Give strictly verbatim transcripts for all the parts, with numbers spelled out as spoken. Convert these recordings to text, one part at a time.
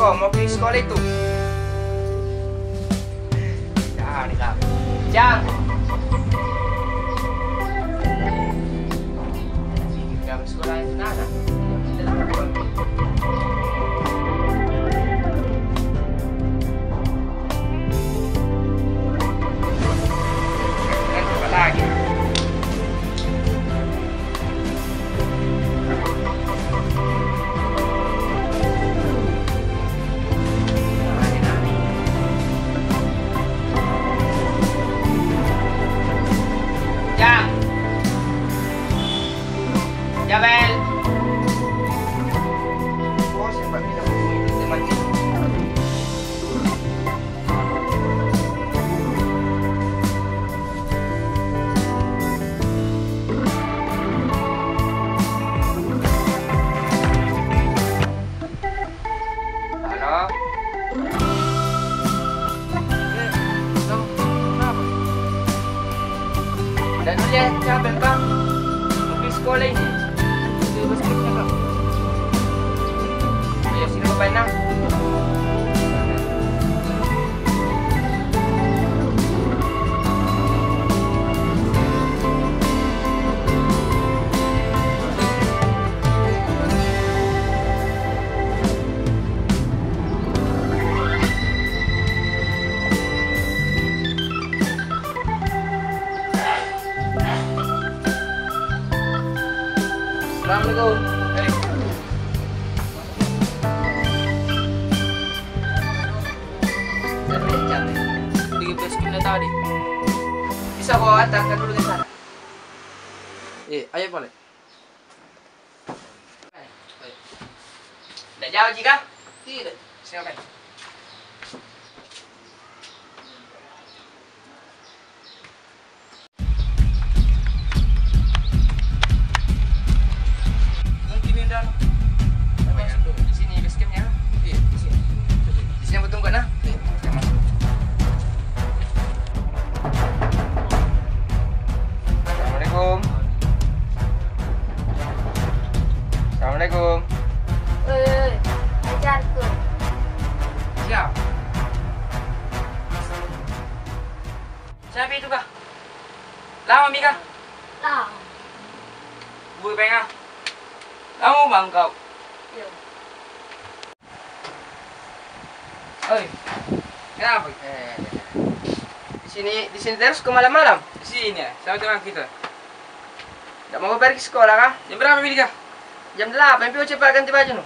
Oh, mau pergi sekolah itu. Jang. Jam sekolah itu nana. Kan cepat lagi. Jang. Jabel. Oh, siapa bilang itu teman? Halo? Eh, Bang, kenapa? Ndak dulu ya, capek, Bang. Habis sekolah ini. Itu basketnya, Bang. Ayo, sini, Bang, main, nah. Assalamualaikum. Eh. Capek, capek. Pergi basket tadi. Bisa kau antarkan dulu ke sana? Eh, ayo boleh. Tidak jauh ji kah? Tidak. Silakan. Mungkin ini dah. Masuk dulu. Di sini base campnya? Iya, di sini. Di sini aku tunggu, nah. Iya. Kita masuk. Assalamualaikum. Assalamualaikum. Oi, oi, oi. Ajar tu. Siap. Siapa itu kah? Lama mi kah? Lama. Gue pengen. Lama bang kau. Iya. Oi, kenapa? Eh, di sini, di sini terus ke malam-malam? Di sini ya, sama teman kita. Ndak mau pergi sekolah kah? Jam berapa mi kah? Jam delapan, pi cepat ganti baju nu.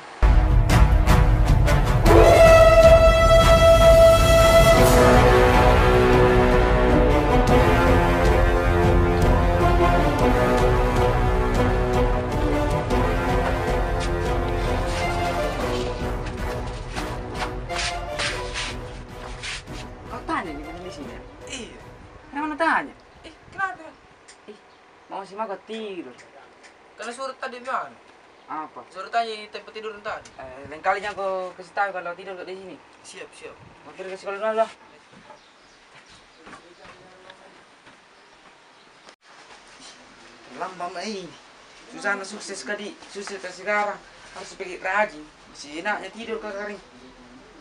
Kau tanya ni, di sini? Iya. Kenapa na tanya? Eh, kenapa? Ih, mau si mako tidur. Karena suruh tadi bilang. Apa? Suruh tanya tempat tidur tadi. Eh, lain kali jangan kau kasih tahu kalau tidur kat di sini. Siap, siap. Mau kira ke sekolah dulu lah. Lambang mai. Susah na sukses kadi, sukses ka sekarang. Harus pergi rajin. Masih enaknya tidur ka kering.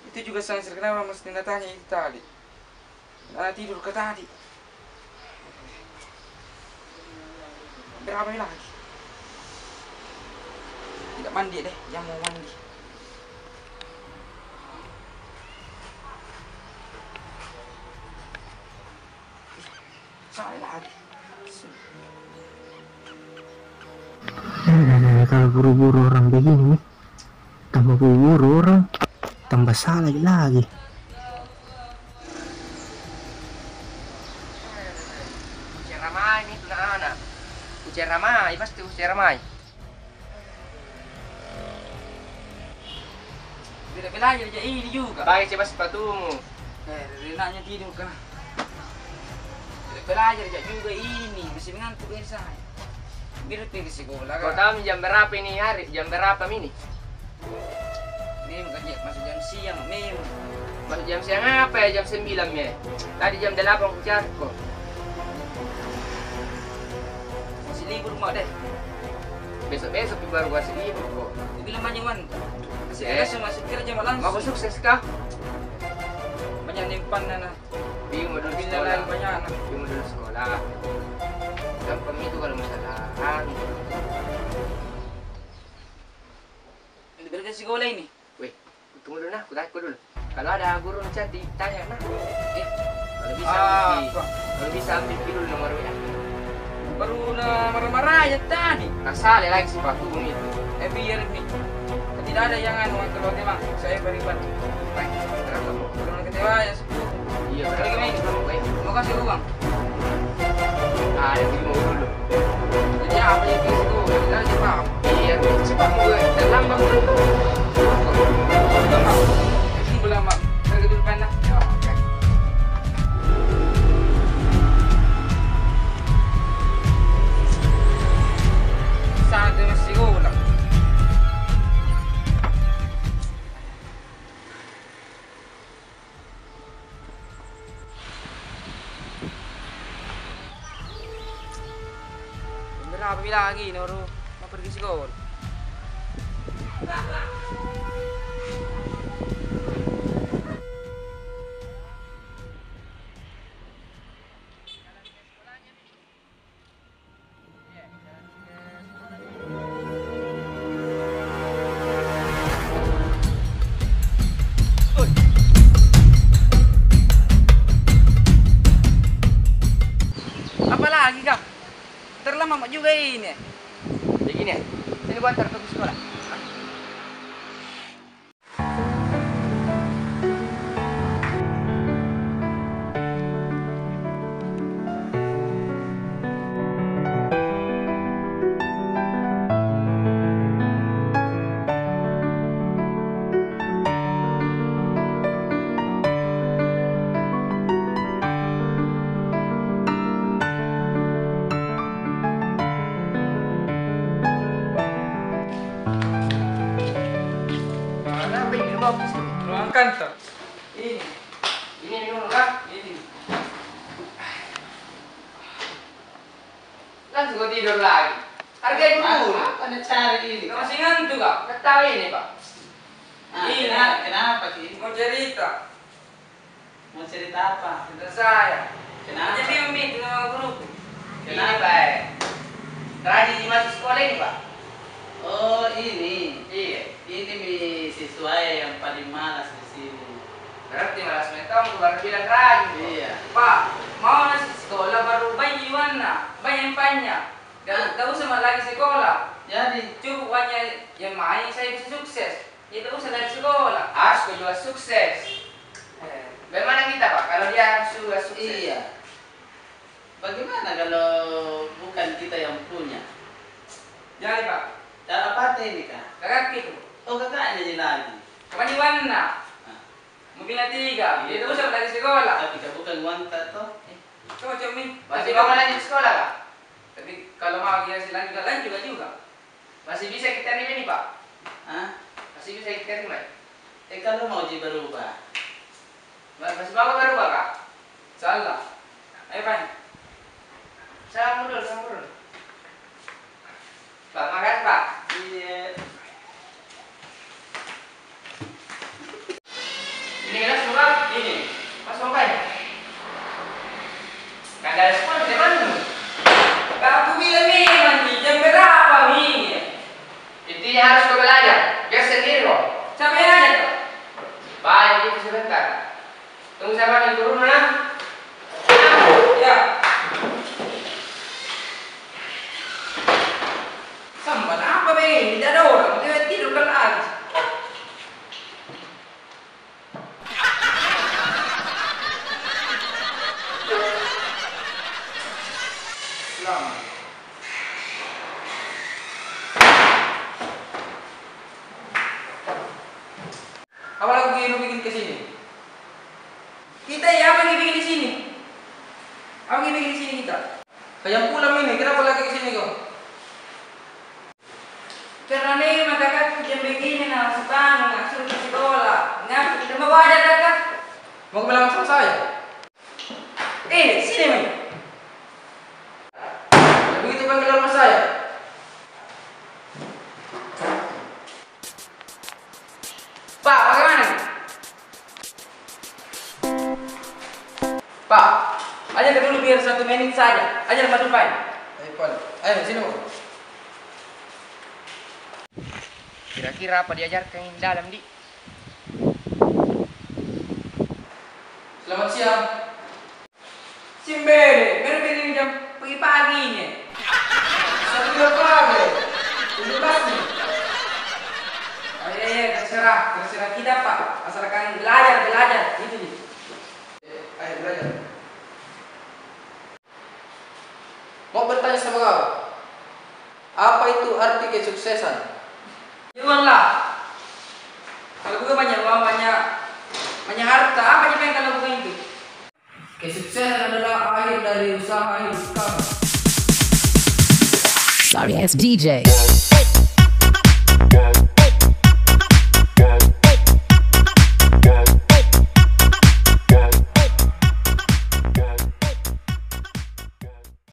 Itu juga saya kenapa mesti na tanya itu tadi. Nah, tidur ka tadi. Berapa mi lagi? Tidak mandi deh, jam mau mandi. Salah lagi. Eh, kalau buru-buru orang begini nih. Tambah buru-buru orang, tambah salah lagi. Kuceramai mi tu anak-anak. Kuceramai, pasti kuceramai. Tidak belajar ja ini juga. Pakai coba sepatumu. Eh, enaknya tidur kah. Belajar ja juga ini, masih mengantuk ini saya. Biar pergi sekolah kah? Kau tahu jam berapa ini hari? Jam berapa mi ini? Memang kan, ya, masuk jam siang, memang. Masuk jam siang apa ya? Jam sembilan ya? Tadi jam delapan ku cari ko. Masih libur mau deh. Besok-besok pi baru kuasai kok. Bilang banyak wan. Masih kerja, masih kerja, mak, langsung. Mau sukses kah? Banyak nimpan nana. Pi modul sekolah. Banyak nana. Pi modul sekolah. Gampang itu kalau masalah. Anu. Ini berarti sekolah ini. Weh, tunggu dulu nah, kutanya dulu. Kalau ada guru cantik, tanya nah. Eh, kalau bisa ambil, kalau bisa ambil dulu nomor W A. Baru na marah-marah aja tadi. Kasale lagi sepatu itu. Eh, biar mi. Tidak ada yang anu, kalau memang saya beriman. Baik, terang kamu. Kalau kecewa ya, iya, terang kamu. Terima kasih, Bang. Ah, ada di mau dulu. Jadi apa itu? Kita aja paham. Iya, cepat gue. Jangan lambang dulu. Tunggu lama. Saya ke depan dah. Ya, oke. Sana dia masih sekolah. Berapa bilang lagi, Noro? Mau pergi sekolah. Apa lagi kah? Terlambat juga ini. Begini, sini gua antar kau ke sekolah. Mana, Bang? Ini bagus ini. Ruang kantor. Ini. Ini minum kah? Ini. Langsung kau tidur lagi. Hargai dulu. Apa nak cari ini? Kau masih ngantuk kah? Nggak tahu ini, Pak. Ah, ini. Kenapa, kenapa ki? Mau cerita. Mau cerita apa? Cerita saya. Kenapa? Jadi, Umi itu nama guruku. Kenapa, eh? Rajin masuk sekolah ini, Pak? Oh, ini. Iya. Ini mi siswa yang paling malas di sini. Berarti malas metong, baru bilang rajin. Iya. Pak, mau nasi sekolah baru bayi warna, bayi empanya. Dah, dah usah lagi sekolah. Jadi? Cukup hanya yang main, saya bisa sukses. Itu usah dari sekolah. Harus kau juga sukses. Eh. Bagaimana kita, Pak, kalau dia harus juga sukses? Iya. Bagaimana kalau bukan kita yang punya? Jadi, Pak. Cara apa ini, Kak? Kakak itu. Oh, kakaknya ji lagi. Kapan Iwanna? Ah. Mobilnya tiga. Iya. Itu usah dari sekolah. Tapi kau bukan wanita, toh? Eh, cocok mi. Masih mau lanjut sekolah, Kak? Tapi kalau mau dia sih lanjut, lanjut juga. Masih bisa kita terima ini, Pak? Hah? Masih bisa kita terima? Eh, kalau mau ji berubah. Ma-, masih mau berubah, Kak? Insya Allah. Ayo, Pak. Salam dulu, salam dulu. Pak, makasih, Pak. Iya. Ini kelas berapa? Ini. Pas mau main. Kagak respon, gimana? Kak, aku bilang memang di jam berapa ini? Intinya harus kau belajar. Biar sendiri kau. Siapa yang ajar kau? Baik, itu sebentar. Tunggu saya panggil guru, nah. Ya. Sambat apa, be? Tidak ada orang. Dia tidur kan lagi. Selamat. Apa lagi lu bikin ke sini? Kita, ya, apa yang bikin di sini? Apa yang bikin di sini kita? Kau yang pulang ini, kenapa lagi ke sini kau? Karena memang kakakku jam begini na, masih bangun, na suruh ke sekolah. Ngapa kita mau ada kakak? Mau bilang sama saya? Eh, sini, Mai. Begitu kan keluar rumah saya. Pak, ajar ka dulu biar satu menit saja. Ajar madu pai. Ayo, Pak. Ayo, sini, Pak. Kira-kira apa diajarkan ini dalam, di? Selamat siang. Simbere, mere ini jam pagi-pagi ini. Satu jam pagi. Tujuh belas ini. Oh, iya, iya, terserah, terserah kita, Pak. Asalkan belajar, belajar. Itu ji. Eh, ayo belajar. Mau bertanya sama kau, apa itu arti kesuksesan? Jauhan lah. Kalau bukan banyak uang, banyak, banyak harta, apa ji pengen kalau bukan itu? Kesuksesan adalah akhir dari usaha hidup kamu. Sorry ass D J.